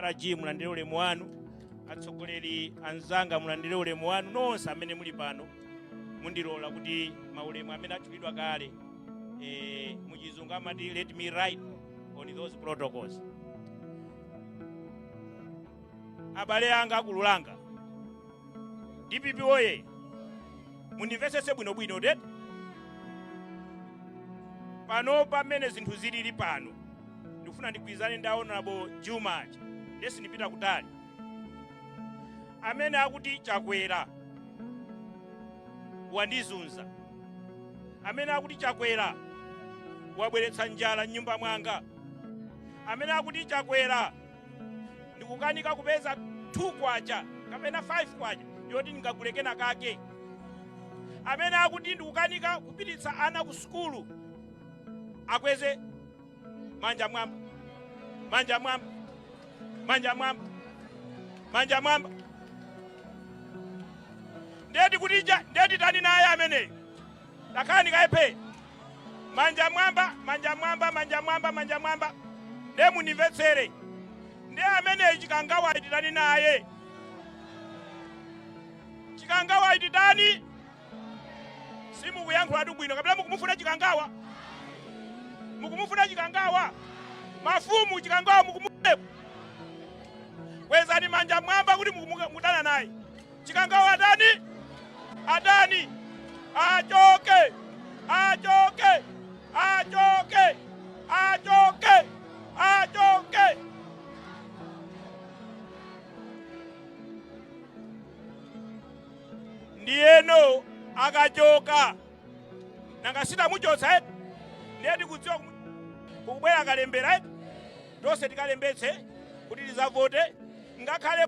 RG, mulandire ulemu wanu. Atsogoleri anzanga, mulandire ulemu wanu. Nonse amene muli pano, mundilola kuti maulemu amene atchulidwa kale, muchizungu amati "Let me ride on those protocols." Abale anga akululanga, DPP oye! Mundimvetsetse bwinobwino tete. Pano pamene zinthu zilili pano, ndikufuna ndigwirizane ndi Honorable Juma aja, ndiye sindipita kutali, amene akuti Chakwera wandizunza, amene akuti Chakwera wabweretsa njala mnyumba mwanga, amene akuti Chakwera ndikukanika kupeza 2 kwacha kapena 5 kwacha yoti ndingagule kena kake, amene akuti ndikukanika kupititsa ana ku sukulu, akweze manja mwamba, manja mwamba, manja mwamba, manja mwamba. Ndeti kutija ndeti tani naye ameneyo. Takhala ndikayepe. Manja mwamba, manja mwamba, manja mwamba, manja mwamba. Ndiye mundimvetsere, ndiye ameneyo Chikangawa titani naye? Chikangawa titani? Simukuyankhulatu bwino. Kapena mukumufuna Chikangawa? Mukumufuna Chikangawa? Mafumu, Chikangawa mukumufuna? Kwezani manja mwamba kuti mukudana naye Chikangawa. Atani? Atani? Achoke, achoke, achoke, achoke, achoke! Ndiyeno akachoka, nanga sitamuchotsa eti? Ndiye tikudziwa kukubwera kalembera eti? Tonse tikalembetse kuti tizavote, ngakhale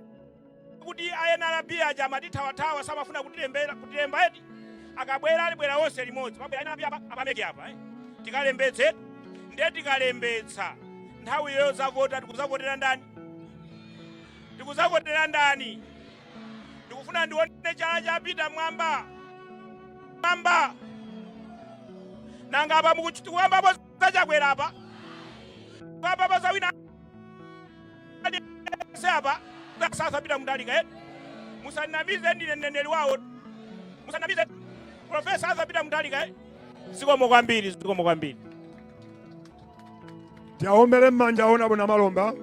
kuti a NRB aja amatithawathawa, samafuna kutilembera, kutilemba eti? Akabwera, alibwera onse limodzi. Pabwera NRB apa, apa MEC apa, eh? Tikalembetse. Ndiye tikalembetsa, nthawi iyo zavota, tikuzavotera ndani? Tikuzavotera ndani? Ndikufuna ndione chala chapita mwamba mwamba. Nanga apa mukuambapo zachakwera, apa apa zawina se apa sasa Peter Mutharika, eh? Musanamize, ndine mneneri wawo, musanamize. Professor Arthur Peter Mutharika, eh? Zikomo kwambiri, zikomo kwambiri. Tiaombere m'manja Honorable Namalomba.